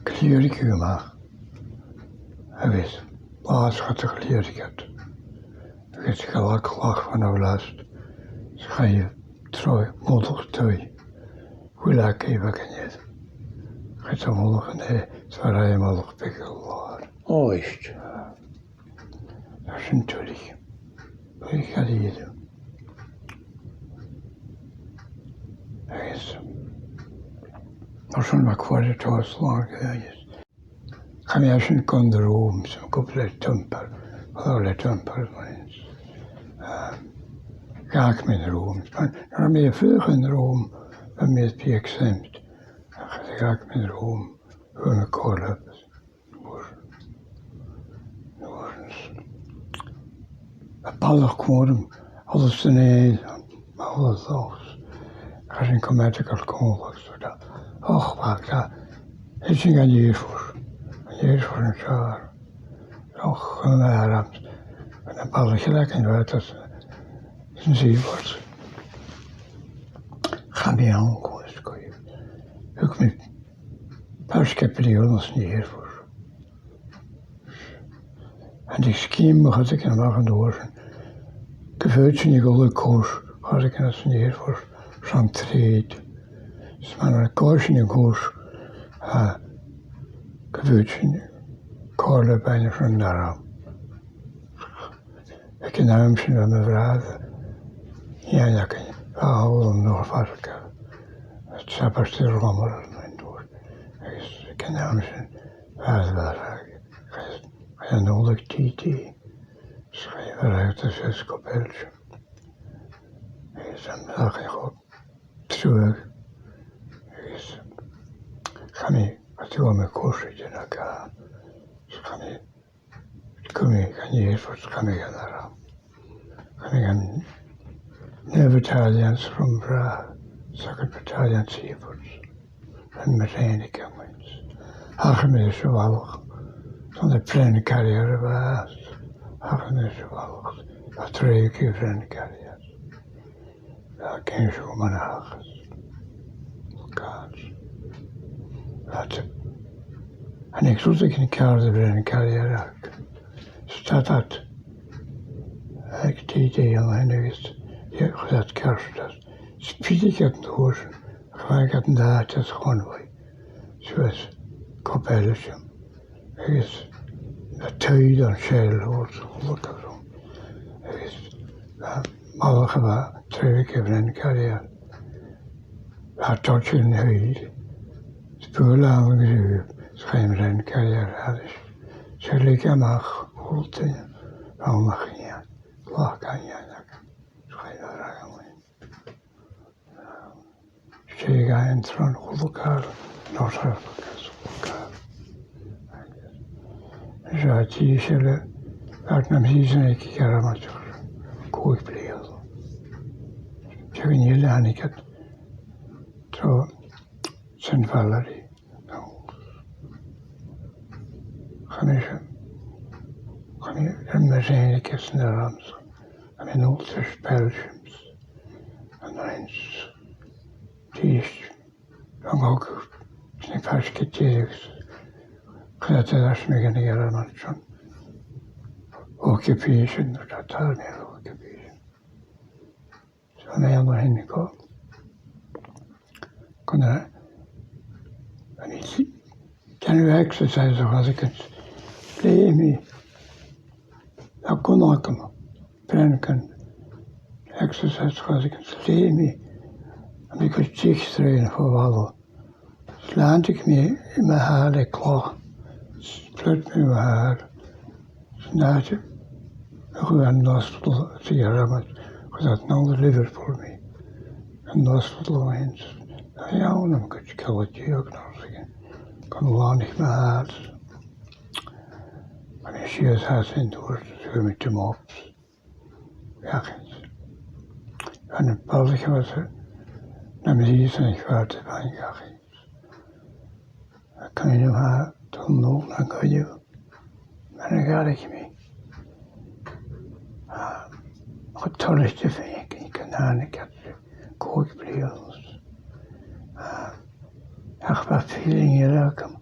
cliathraigeadh a-mach. Agus bha, 's cha do chliathraich iad. Agus ghabh a' chlach bhon a' bhlasad. 'S chaidh e tro mullach taigh. Bhuail e a' chuibheag an-dè. Chaidh e a-mullach an-dè, 's bha e a' mullach beag gu làr. Ò, ist. Tha sin tuilleadh. Tuilleadh a dh'fhaodadh. Agus, mar sin, bha quarry tòis làn dhaoine. Chaidh mi an sin gun an rùm, 's mi gu bhith le Temple, gu bhith le Temple Mines. Ah, dh'fhàg mi an rùm. Nuair a bha mi a' fuireach an rùm, bha mi a' bhith exempt. Ach nuair a dh'fhàg mi an rùm, fhuair mi call-up. A' bhalach còmhla rium, Alasdair Nèill, Alasdair Dawes, chaidh sinn gu medical complex, so tha, och, bha, tha, thèid sinn dhan Air Force, dhan Air Force an seo. Och, chun a' bhalach eile againn, bha, tha, san Seaforth. Chaidh mi ann, cò is cò. Thug mi pàirt de bhliadhna san Air Force. An tèid sgeama a chur a-mach an uair sin, gu faod sinn a dhol a chùrsa a chur a-mach san Air Force, san trade. 'S mar a dh'fhàg sinn a' chùrsa, a, gu faod sinn call-up a bhith san arm. Aig an àm sin bha mo bhràthair, nighean againn, bha e a' dol a dh'fharraige, a' sabaid air a' Ghlomar an uair. Agus aig an àm sin, bha e a' mharbhadh, agus chaidh e a Nollaig T T, 's chaidh a mharbhadh às a' Bheilg. Agus an t-achadh cho truagh, agus chaidh mi, a' dol a chùrsa idir na ga, 's chaidh mi Chaidh mi dhan Air Force, chaidh mi dhan arm. Chaidh mi dhan Naval Battalions, bha mo bhràthair, Second Battalion Seaforths, bha mi mar training camp. Thachair mi leis a' bhalach, 's ann aig Brennan Carrier a bha e. Thachair mi leis a' bhalach, a' training aig Brennan Carrier. Bha e ag innse dhomh mun a thachras. Gad. Bha e, thàinig sùil aig an ceàrd a' Brennan Carrier aig, stad iad aig T T an sin agus chuir iad ceart air. Spìoraich iad an uair sin, chuir iad an àite as convoy suas gu Belgium. Agus na taighean, shell holes, a h-uile càil. Agus, eh, balach a bha training aig Brennan Carrier. Bha e a' toirt an taigh. 'S buail e ann an cruth, 's chaidh Brennan Carrier thairis. 'S e leig e a-mach a h-uile duine, bha e a-mach an-dè, ghlac e an-dè, 's chaidh e a-mach an-dè. Sgèith e an t-sròn a h-uile càil, an t-sròn a h-uile càil. Agus seo an tè seo le, bha e nam shìneadh aig a' Ghearmailt, còig bliadhna. 'S e an tè eile a thàinig iad tro, Saint Valery. Chan eil sin, chan eil sin mar sin aig an àm sin. Chan eil an t-Belgians. An orange. Tìs. An gog. Sin faisg air deireadh. Cleachd a dh'aithris mi gun a dh'fhear mar sin. Occupation, no tá, tá, occupation. So, mé an sin go. Gun a, an is, can you exercise a chosaigeann, léigh mi, a gun agam, breacan, exercise a chosaigeann, léigh mi, a bhí go dtí straidhn fo bhalla. Shlàintigh mi mo shàil aig cloch, split mi mo shàil, san àite a chuir an hospital sa ghearmad, chuir iad ann an Liverpool mi. An hospital a bhí ann, a bhí ann am cuid ceala deug nó rudeigin, gun a shlàintigh mo shàil. An is sìos as an dùirt, is chuir mi timp ops. Bheachans. An balaich a bha sa, na mí san is fad a bhain bheachans. A cuimhne a tha, dol nó na cuidiú, mar a dh'fhairich mi. A, chu toilichte faighinn gun tàinig iad còig bliadhna. A, ach bha feeling eile agam.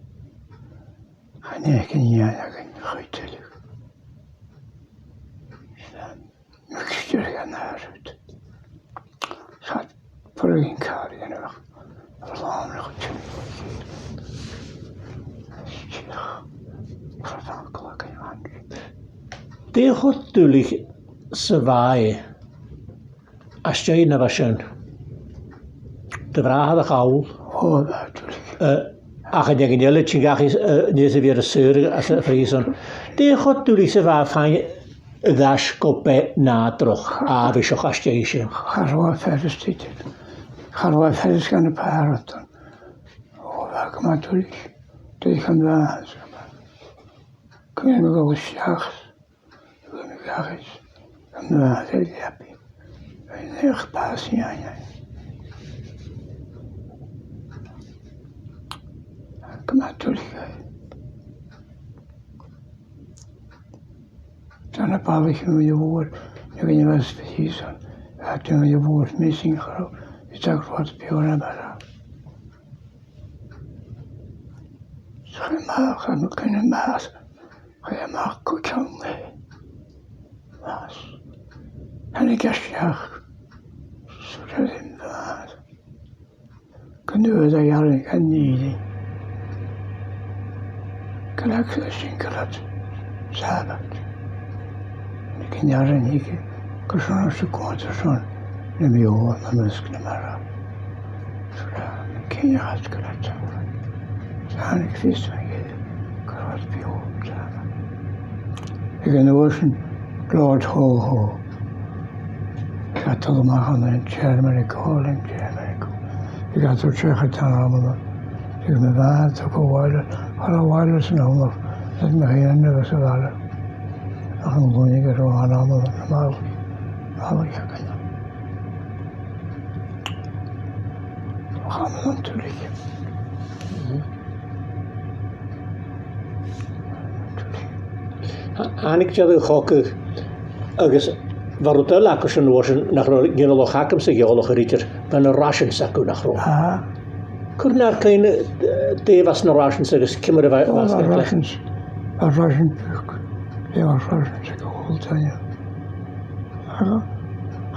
Chan fhaic an nighean againn a' chuid eile. Mixture an àireamh. Sa purgain càr dhéanamh. A lán a chuid. Stiach. Sa bhancla againn. Dè cho duilich 's a bha e às dèidh na bha sin? Do bhràthair a' chall. Ò, bha e duilich. Eh, ach an dèidh an eile, tha sin gach, eh, nì a bhith air a shaoradh às a' phrìosan. Dè cho duilich 's a bha e faighinn air ais gu bith nàdarrach, àbhaisteach às dèidh sin? Cha robh fear a-staigh. Cha robh fear a-staigh dha na pàrantan. Ò, bha e gu math duilich. Dè cho duilich 's a bha e. Cuimhne agam a' dol a-steach. Bha mi gach is an bha e happy. Bha e nach pàs i aine. Gu math duilich. Tha na balaich mu dheidhinn, na gine bha spìosan, a tha mu dheidhinn missing chro, is ag rud beò na mara. Chan eil mi, chan eil mi, chan eil mi. Chaidh e a-mach gu ceann e. Bhàs. Thàinig e a-steach. Sùil air an bhàs. Gun uair a dhearg an nì. Gu leig e sin gu leat. Sàbhailt. Gun earrann aige. Gu sònraichte cuanta son. Na mì-òr na measg na mara. Sùil air an cinneadh as gu leat. Thàinig fios aige. Gu leat beò. Aig an uair sin, Lord Ho Ho. Gheall e a-mach an Germany Calling, Germany Calling. Bha iad a' seachadadh an t-àm a bha. Bha mi bhàthail, tug a' bhaile, thug a' bhaile san àm a bha. Bha mi fhìn agus a' bhaile. Ach an luainnig a' ràdh an àm a bha, na màl, màl a cheacain. Ach an àm tuilich. Thàinig dealbh-chogaidh agus bha rud eile aca sin an uair sin nach robh ginealach agamsa ag eòlach air idir, bha na rations aca, nach robh? Ah. Cuir nar cuimhne, eh, dè bha sna rations agus ciamar a bha, bha sna rations, bha rations beag, bha rations aig a h-uile duine. Ach,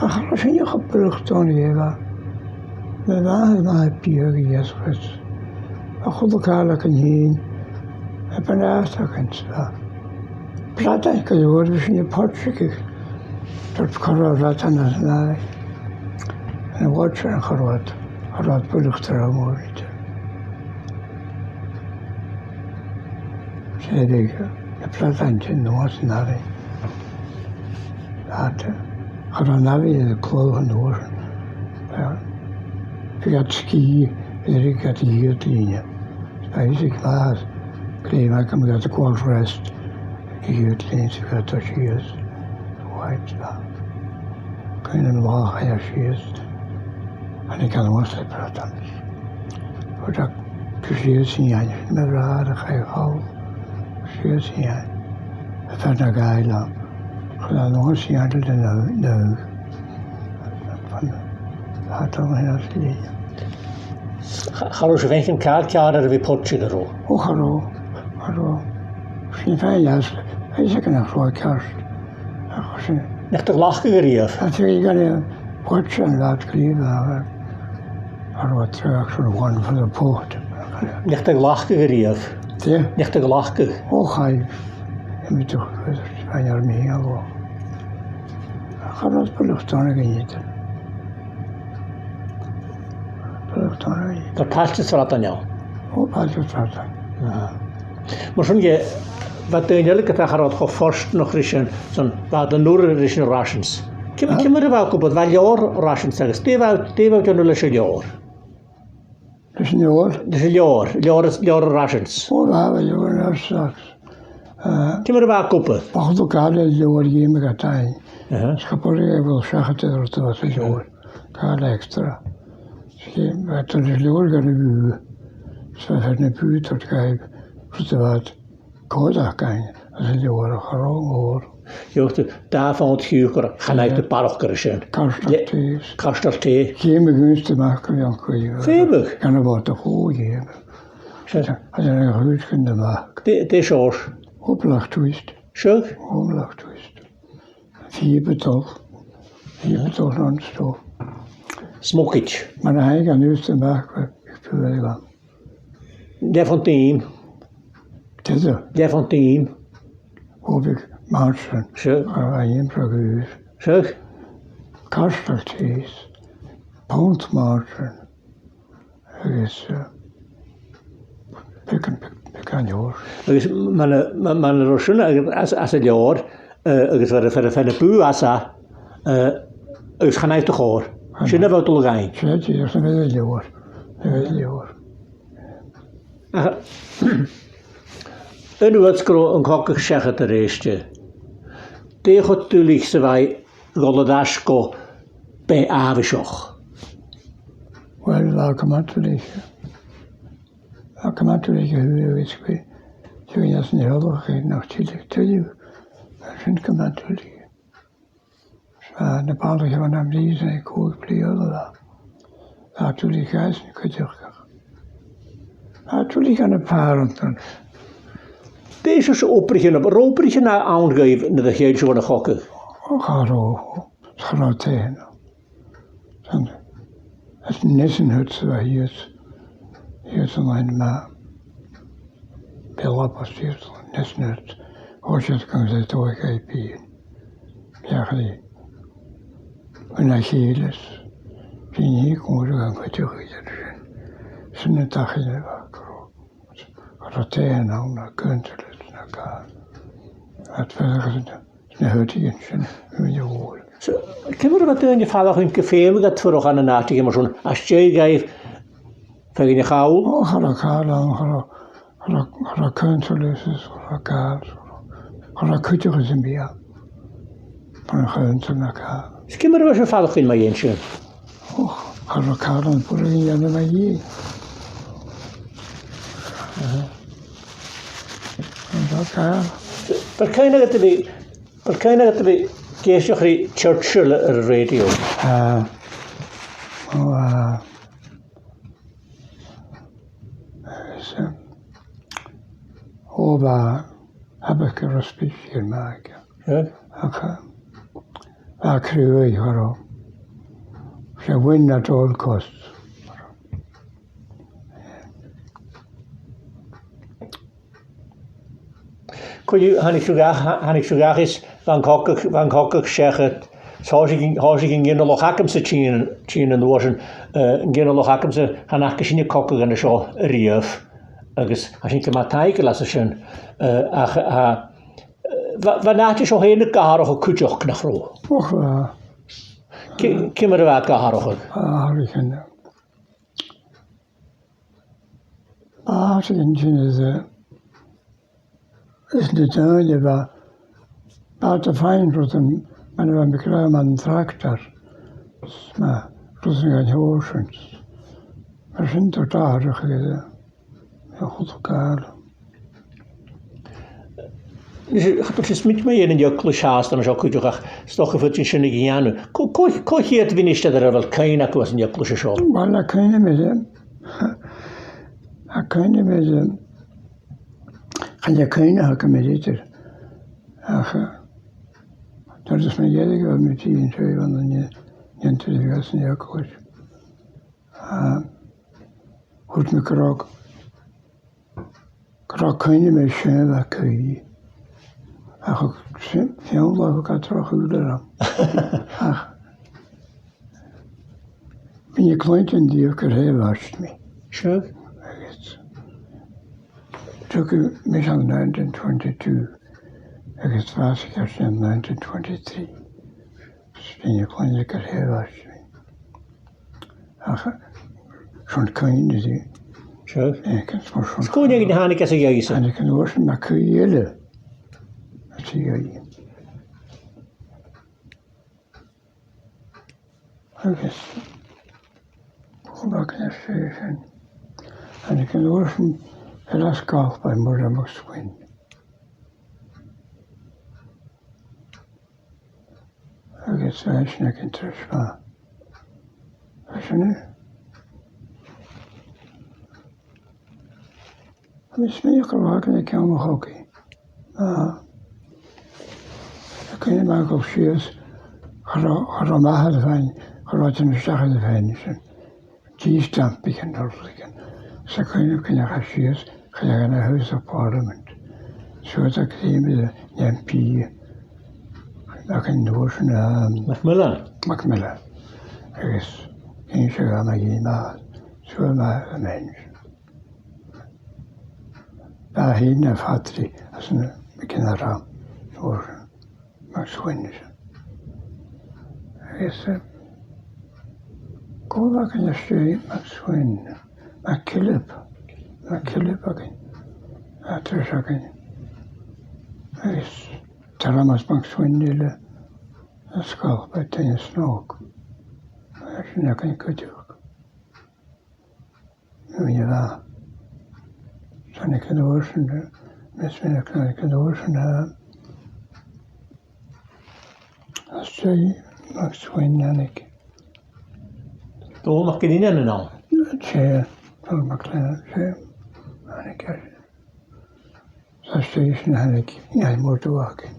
ach, ach, sin a' chupall a tha ann, bha. Bha, bha, bha biadh a dh'fheumas. A h-uile càil aca fhèin, a' bhun-àite aca, bha. Bradan gu leòr, bha sin a' poidseadh. Dòirt corra bradan às an àirigh. An uair sin, cha robh, cha robh buileach tro mòr idir. 'S e bhiodh na bradan sin a-nuas an àirigh. Ach, cha robh an àirigh air a clò an uair sin. Bha iad sgìth, bha iad a' dìoladh lìne. Bha iad a' cleachdadh, glè mhath, gum biodh iad a' gabhail rest. Dìoladh lìne, 's bha iad a' dol sìos. Right, bha. Cuimhne agam an latha a chaidh e sìos. Thàinig e a-nuas le bradan. Chuir e gu sìos an teine, mo bhràthair a chaidh thall, gu sìos an teine. A' faighinn a' ghàidheil ann. Chuir e a-nuas an teine le na, na, fan, a' dol a-nuas an teine. Cha, cha robh sibh a' faicinn càil ceàrr air a bhith a' poidseadh, an robh? Ò, cha robh, cha robh. Sin fhèin as, is e gun nach robh ceart. Ach sin. Nach do ghlacadh a-riamh? Ach, bha e gun a' poidseadh an leaid clìomh a. Ar bha tràchd san bhan far a' phot. Nach do ghlacadh a-riamh? Dè? Nach do ghlacadh? Ò, chaidh. Am bi tu chuir fhèin ar mìle. Cha robh buileach dona gin idir. Buileach dona gin. Gu pailt is rud an eo? Ò, pailt is rud an. Aha. Mar sin, bha daoine eile gu tachairt cho fortanach ri sin, son bha iad an urra ris na rations. Ciamar, ciamar a bha e ag obair, bha leabhar rations agus dè bha, dè bha thu a' dèanamh leis an leabhar? Leis an leabhar? Leis an leabhar, leabhar, leabhar rations. Ò, bha, bha leabhar rations. Ciamar a bha e ag obair? Bha thu a' gabhail leabhar dhìom aig an taigh. Aha. 'S cha b' urrainn dhut a dhol seachad air rud a bha sa leabhar. Gabhail extra. 'S e, bha thu leis an leabhar gun a' bhùth. 'S bha fear na bùth a' toirt dhaibh rud a bha iad còmhdach againn, agus an leabhar a' chur an leabhar. Gheibheadh tu dà phunnd shiùcar, chan fhaigheadh tu barrachd air sin. Cairteal tì. Cairteal tì. Chì mi gun a-mach gu bheil an cuibh. Feumaidh. Gan a' bhàta cho, chì mi. Sin. Agus an cuibh gun a-mach. Dè, dè seòrsa? Ò, Black Twist. Seadh? Ò, Black Twist. Fìobadal. Fìobadal non-stop. Smokaid. Mar a tha e gun a-mach, bha e fuar. Lafontaine. Dè tha? Lafontaine. Ò, bhiodh màrtainn. Seadh. A bha iomadach uair. Seadh. Cairteal tì. Punnd màrtainn. Agus, eh, beagan, beag-, beagan leabhar. Agus mar a, mar, mar a robh sin agus às, às an leabhar, eh, agus bha, bha, bha na bùth às a, eh, agus chan fhaigheadh tu còir. Sin a bha thu a' dol a dh'fhaighinn. Sin e, sin a bha an leabhar. A bha an leabhar. Ach, an uair 's gun robh an cogadh seachad a-rithist, dè cho duilich 's a bha e dhol air ais gu beatha àbhaisteach? Uill, bha e gu math duilich. Bha e gu math duilich a thaobh is gu bheil, tha e nas an eòlach nach tilleadh tuilleadh. Bha sin gu math duilich. 'S na balaich a bha nam bhriathran aig còig bliadhna a bha. Bha e duilich dhaibhsan cuideachd. Bha e duilich dha na pàrantan. Dè seòrsa obraichean, an robh obraichean ann dhuibh nuair a cheangail sibh bhon a' chogadh? Ò, cha robh, cha robh tè ann. San, is Nissen Huts a bha shìos, shìos an Linn Mhà. Bha lapa shìos Nissen Huts, thòisich iad gun a' dol a dh'obair. Bha iad ri, an a' chèile, bha iad ri cumail an cuideachadh idir sin. Sin an dachaigh a bh' aca. Cha robh tè ann na guntalas na càil. Iad feuchainn na h-oidean sin, a bhith a' dol. So, ciamar a bha daoine a' faireachdainn gu feumadh iad fuireach ann an àiteigin mar sin, às dèidh dhaibh feadhainn a chall? Ò, cha robh càil ann, cha robh, cha robh, cha robh consolators, cha robh càil, cha robh, cha robh cuideachadh sam bith ann. Cha robh consolators na càil. Is ciamar a bha sibh a' faireachdainn mu dheidhinn sin? Och, cha robh càil ann, b' urrainn dhomh a dhèanamh mu dheidhinn. Aha. Cha robh càil. B' fheàrr cuimhne agad a bhith, b' fheàrr cuimhne agad a bhith ag èisteachd ri Churchill air an rèidio? Ah. Ò, ah. Is, eh, ò, bha, tha e gu math spiseil, tha e. Eh? Ach, eh, bha e cruaidh, cha robh. 'S e win at all costs. Co-dhiù, thàinig sibh dhachaigh, thàinig sibh dhachaigh is bha an cogadh, bha an cogadh seachad. Thòisich, thòisich an ginealach agamsa a' tighinn, tighinn an uair sin, eh, an ginealach agamsa, chan fhaca sinne cogadh an seo a-riamh, agus tha sinn gu math taingeil às a sin, eh, ach, eh, bha, bha an àite seo fhèin ag atharrachadh cuideachd, nach robh? Och, bha. Ci-, ciamar a bha e ag atharrachadh? Atharrachadh. Bha sin, sin is, eh, is na daoine a bha, bha iad a' faighinn rudan, mar a bha mi ag ràdh, mun tractar, 's mar rudan dhen t-seòrsa sin. Mar sin, tha e ag atharrachadh air a' chùl-gàire. Nis, cha bhi sinn a' smaoineachadh mu dheidhinn an eaglais fhathast an seo cuideachd, ach 's dòcha faodaidh sinn sin a dhèanamh. Cò, cò, cò cheud mhinistear a bheil cuimhne agaibh às an eaglais seo? Uill, tha cuimhne agam air, tha cuimhne agam air, chan eil cuimhne agam air idir. Ach, eh, tha fhios agam gu bheil mi a' tighinn an seo bhon an, an, an, an eaglais. Ah, thuirt mi gu robh, gu robh cuimhne agam air sin a bha cuimhne. Ach thug sin, sin làmh a' gabhail droch-shùil orm. Ach bha mi a' cluinntinn riamh gur e a bhaisteadh mi. Sure. Agus tigeadh mise ann an nineteen twenty-two, agus bhàsaich esan ann an nineteen twenty-three. 'S bha mi a' cluinntinn gur e a bhaisteadh mi. Ach, sin cuimhne agam. Sure. Eh, chan eil mar sin. 'S cuimhne agad na thàinig às a dhèidh-sa? Thàinig an uair sin na cuimhne eile. Às a dhèidh. Agus, cò bh' againn às dèidh sin? Thàinig an uair sin, fhuair e sgalp air Murray MacSwin. Agus bha esan aig an treas bha. Bha sin e. Tha mi a' smaoineachadh gu robh againn aig ceann a' chogaidh. Ah. Tha cuimhne agam a dhol sìos, cha robh, cha robh m' athair a' faighinn, cha robh iad a' tighinn a-steach air a' faighinn sin. Dithis dampaichean no rudeigin. 'S tha cuimhne agam gun deach e sìos, chaidh e dhan a' House of Parliament. Suath a' creimeadh an M P. Ach an uair sin, um, Macmillan. Macmillan. Agus dh'innis e dha mu dheidhinn m' athair. Suath m' athair a' mhèinneachadh. Bha e fhèin na phadra às an, aig an àm. An uair sin. MacSwin. Agus, eh, cò bh' againn às dèidh MacSwin? MacKillop. MacKillop againn. An treas againn. Agus Thomas MacSwin eile, a' sgalp air Taigh an Snòc. Agus sin againn cuideachd. Nuair a bha. Thàinig an uair sin, eh, Miss Minnick, thàinig an uair sin, eh, às dèidh MacSwin thàinig. Dòmhnall MacFhionghain an-dràsta. 'S e, Dòmhnall MacLeòid, 's e, thàinig e. Às dèidh sin thàinig Iain Murdo againn.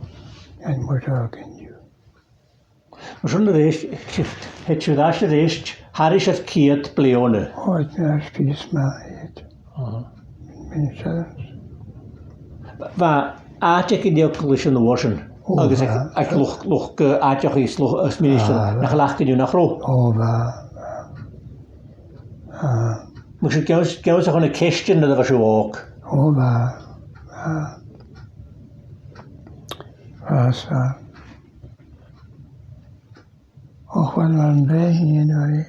Iain Murdo againn, you. Mar sin a-rithist, thèid sibh air ais a-rithist, thairis air ceud bliadhna. Ò, thèid mi air ais pìos math, thèid. Aha. Min-, min-, seo. Bha àite aig an eaglais an uair sin, ò, agus aig, bha, aig luchd, luchd, eh, àiteachais, luchd, eh, ministear, ah, nach lean sibh, nach robh? Ò, bha, bha. Ah. Mar sin, gheibheadh, gheibheadh sibh na ceistean nuair a bha sibh òg. Ò, bha, bha. Bha, 's bha. Och, uill, bha mi am breith fhìn, bha mi,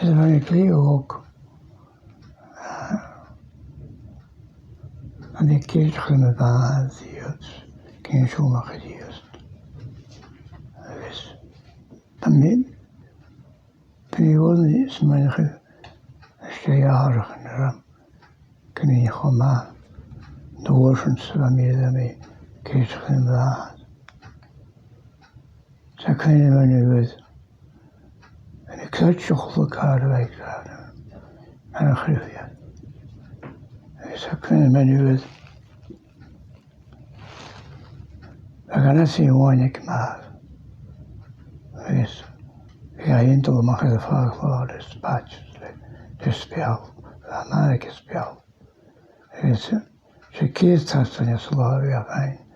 is bha mi glè òg. Bha mi ag èisteachd ri mo mhàthair a-rithist, ag innse dhomh a-rithist. Agus bha mi, bha mi uaireannan a' smaoineachadh, às dèidh atharrachadh an airm, gun robh e cho math. An uair sin 's a bha mi, bha mi ag èisteachd ri mo mhàthair. Tha cuimhne agam an uair, bha mi a' creidsinn a h-uile càil a bha e ag ràdh, mar a chreid e. Agus tha cuimhne agam an uair, bha gun a sin uain aig m' athair. Agus bha e a' dol a-mach air a' pholl le spaideas, le, le speal, bha e math aig a speal. Agus, eh, 's e ceud tasta nas lugha a bha e a' faighinn.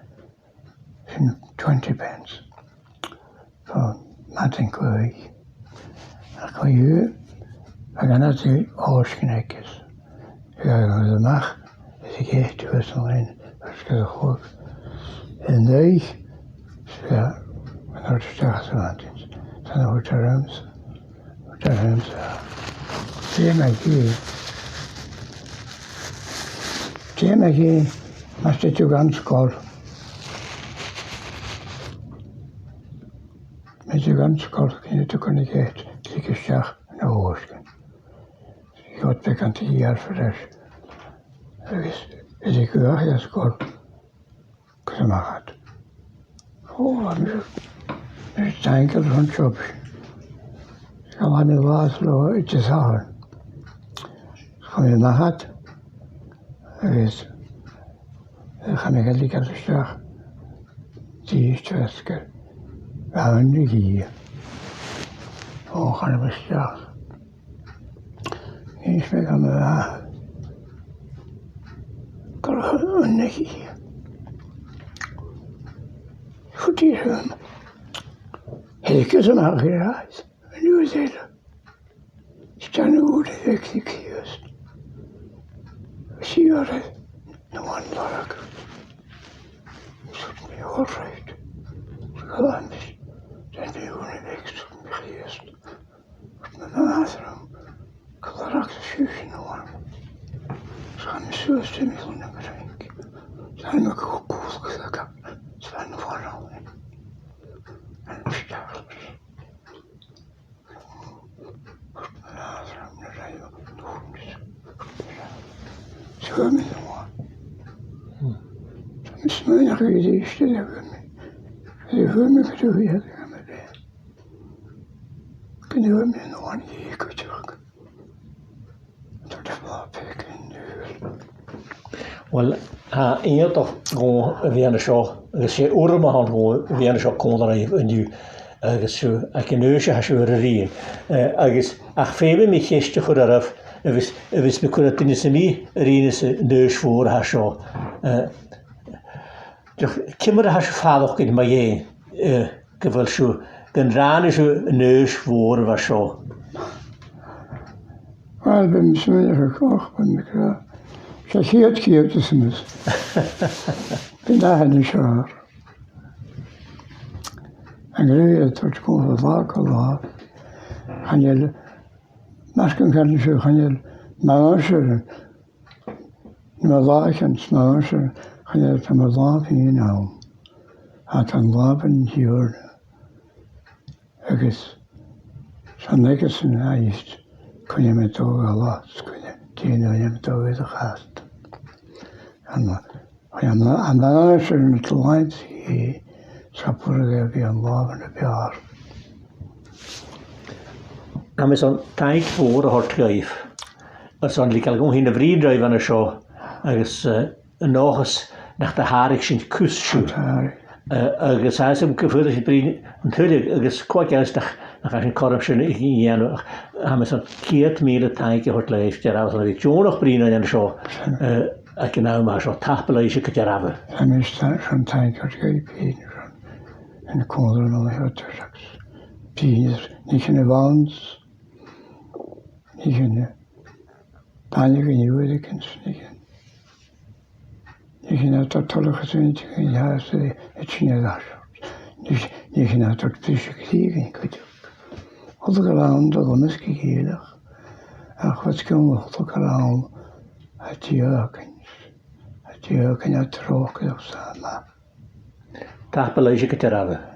Sin twenty pence. Fo madainn co-dhiù. Ach co-dhiù, bha gun a sin òisgean aige. Bha e a' dol a-mach, is a' gèit shuas an linn, is gu a chluig. An dèidh, 's bha e a' dol a-steach sa mhadainn. Tha na h-uiread ormsa. Dè tha mi ag ràdh? Dè tha mi ag ràdh? Mas tèid thu dhan sgoil. Mas tèid thu dhan sgoil, chan eil thu a' cur na gèit, tèid a-steach na h-òisgean. Bhod beag an taigh air fad leis. Agus is e cuach as cor gus am achad. Ó, a mis', mis' taingeil san job. Ghabh mi làmh leis an Disathairne. Chaidh mi a-mach iad, agus chaidh mi a-steach dìreach tro sgeir. Bha an-dè. Ó, chaidh mi a-steach. Is mi gam a gur an-dè. Chut i rùm. Thig gus an aghaidh. An-dè. Stad ùr a bhith ag cìos. Sìor na bhan lorg. Sut mi all right. Galamis. Stad ùr a bhith ag cìos. Na bhan asram. Galarach sa siùsin na bhan. Sgan suas sin mi chun na garainc. Sgan na cúl gus a gab. Sgan na bhan all. An stad. Uill, tha e iongantach dhomh a bhith an seo, agus 's e urram a th' ann dhomh a bhith an seo còmhla ribh an-diugh, agus sibh aig an aois a tha sibh air a ruighinn. Eh, agus ach feumaidh mi ceist a chur oirbh, a bhios, a bhios mi a' cur air duine sam bith a ruighinn anns an aois mhòr a tha seo. Eh, dìreach, ciamar a tha sibh a' faireachdainn mu dheidhinn, eh, gu bheil sibh, gun ràinig sibh an aois mhòr a bha seo? Uill, bidh mi smaoineachadh, och, bidh mi ag ràdh, 's e a' chiad, chiad is mise. Bidh mi an seo. An gnothach a tha toirt còmhla latha gu latha. Chan eil, mar a chanadh sibh, chan eil, mar sin, na làithean 's mar sin, chan eil, tha mo làmh fhìn ann. Tha, tha an làmh an Tighearna. Agus 's ann aig sin a tha e, cuimhne mi a' dol gu làmh, cuimhne, dè an uair a tha mi a' dol a chast. An, an, an, an, an, sin na tlaid, eh, 's a' pur a bhith an làmh na b' fheàrr. Tha mi airson taing mhòr a thoirt dhuibh. Airson leigeil dhomh fhìn a bhruidhinn ribh an seo, agus, eh, an dòchas nach do thàrraing sinn cus sibh. Tha. Eh, agus tha fhios agam gu bheil sibh a' bruidhinn an tuilleadh, agus cò aig a tha fhios nach, nach eil sinn cothrom sin a dhèanamh. Ach tha mi airson ceud mìle taing a thoirt leibh, de ràdh, airson a bhith deònach bruidhinn an seo, eh, aig an àm a tha seo. Tapadh leibhse gu dearbh. Tha mi airson taing a thoirt dhuibh fhèin, airson an còmhradh a tha seo, agus bruidhinn, nì sinn a-mhàin, nì sinn a-mhàin, nì sinn a-mhàin. Nì sinn a' toirt toileachas ri, ri, ri, ri tìr na gàirdean. Nì, nì sinn a' toirt briseadh ri, ri cuideachd. Uile gu leòr de dh'iomadh sgeulachd. Ach bha sgeulachd uile gu leòr a' tighinn, a' tighinn a' tròcair sa mhath. Tapadh leibhse gu dearbh.